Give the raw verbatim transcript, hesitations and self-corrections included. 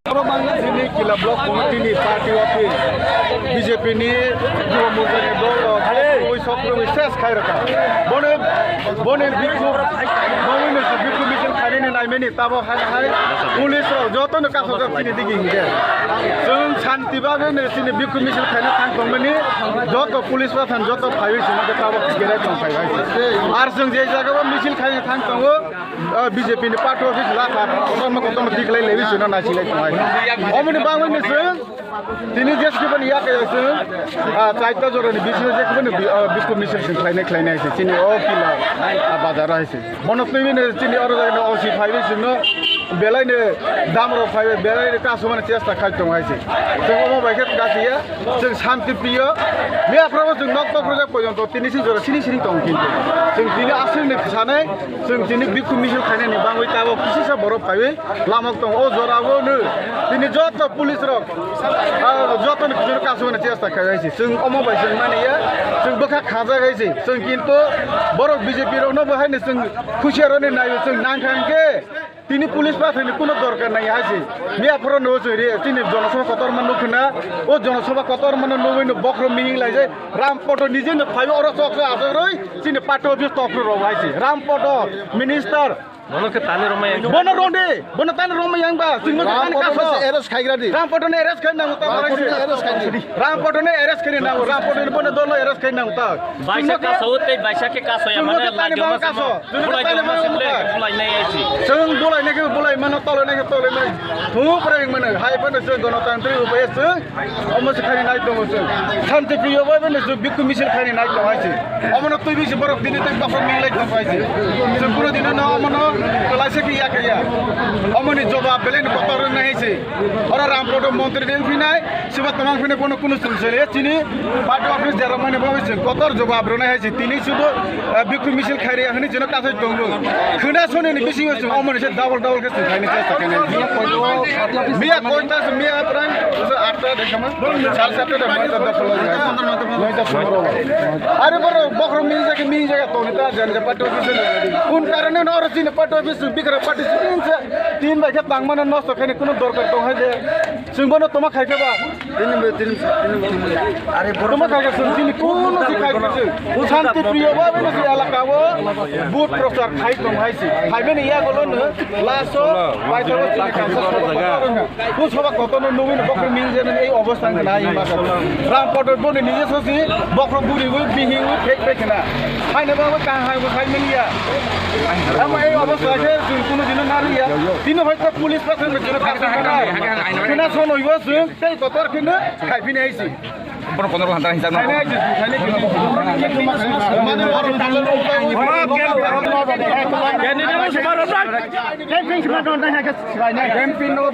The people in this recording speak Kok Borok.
Oro bangla sini kila block committee ni party office, B J P ni Yuva Morcha ni dol rok, sokrowi sokrowi ses khai rwkha. Boni, boni bikhu, boni ni bikhu misil khainani naimani tabo hai hai police rok joto no kasojak chini digi hingke. Chwng shanti bagwi ni chini bikhu misil khaina thang tongmani joto police rok thang joto phaiwi chini tabo gerai tong phai hai. Ar chwng je jaga o misil khaina thang tongo, ah, B J P ni party office la kha, kotorma kotorma tiklai lewi chwngno naisilai tongo hai. Omoni bagwi ni chwng tini je sikhe bani yak kaya chwng, ah, chaita jora ni bisingo je sikhe bani bi-, ah, bikhu misil chwng khlainai khlainai hai se. Chini o kila, ah, bazar hai se. Bono twi bini chini oro jaga ni O C phaiwi chwngno belai ni dam rok phaiwi belai ni kasumani chesta khai tongo hai se. Chwng omo bai khe gasiya, chwng shanti priyo. Miya phano chwng nok tok rwjak porjonto tini si jora sini sini tongo kintu. Chwng tini aswk ni sanai, chwng tini bikhu misil khainani bangwi tabok kisisa borok phaiwi lamok tongo. O jora o no tini joto police rok, ah, joto ni bising kasumani chesta khai hai se. Chwng omo bai chwng mani ya, chwng bwkha khajak hai se. Chwng kintu borok B J P rok no bo hai ni chwng khusi aro ni naio chwng nang thang khe. Tini police pathai ni kuno dorkar nai hai se. Miya phoro no chwng ri, chini jonosabha kotor ma nukho na. O jonosabha kotor ma no nugwi no bokhro mihing lai jai. Ram Poto nije no phai oro chok chok aswk rwi, chini party office tok rwi rw hai se. Ram Poto, minister. Bono khe tani romai yang. Bono ronde, bono tani romai yang ba. Chwng no tani kaso. Arrest khaigra di. Ram Poto no arrest khai nang ta. Ram Poto no arrest khai di. Ram Poto no arrest khai nang, Ram Poto no bono dol no arrest khai nang ta. Baisa kaso tei baisa khe kaso ya mane lai ma kaso. Bulai tani ma bulai kaso. Bulai nai ai si. Chwng bulai nai khe bulai mano, tolai nai khe tolai mano. Thung pura ing mano. Hai phano chwng gonotantri upai chwng omo se khaini nai tongo chwng. Shanti priyo bai phano chwng bikhu misil khaini nai tongo hai se. Omo no twi bisi borok tini tei bokhrok ming lai tongo hai se. Chwng kunu dino no omo no kwlai se khe ya khe ya. Omo ni jobab belai ni kotor nai hai se. Oro Ram Poto montri deng phinai. Siba tamang phine bono kunu chwng chwle chini party office jera mane bo chwng kotor jobab rwnai hai se tini sudu, ah, bikhu misil khairi hwnwi chwngno kasai tongo. Khwna soni ni bisingo chwng omo ni se double double khe chwng khaini chesta khainai. Miya koita se miya pran atta dekhama. Sal satta de noita dakha lagi. Noita pondro. Are boro bokhro mini jage mini jage toni ta jan ja party office. Kun karone no oro chini party office bikra party chini se tin bai khe tangmano nosto khaini kuno dorkar tong hai je. Chwng bono toma khai khe ba. Tini bo, tini, tini bo. Are borok toma khai khe chwng tini kuno se khai khe chwng. Shanti priyo ba bini se elaka o vote prochar khai tong hai se. Khai bini ya golo no last o bai tong chini kansa soba kotor no. Bu soba kotor no nugwi no bokhro ming je ei obostha nai ma. Ram Poto boni nije sosi bokhro buri wi bihing wi thek thek na. Hai ne ba ka hai bo khai mani ya. Ama ei obostha khe chwng kuno dino nari ya. Tini hoito police Khwna sono ibo chwng tei kotor khwno khai phini hai si. Bono kono hanta hinsa no. Khai nai si, khai nai si. Mane oro talo. Campaign sima don tang hai ka. Campaign no.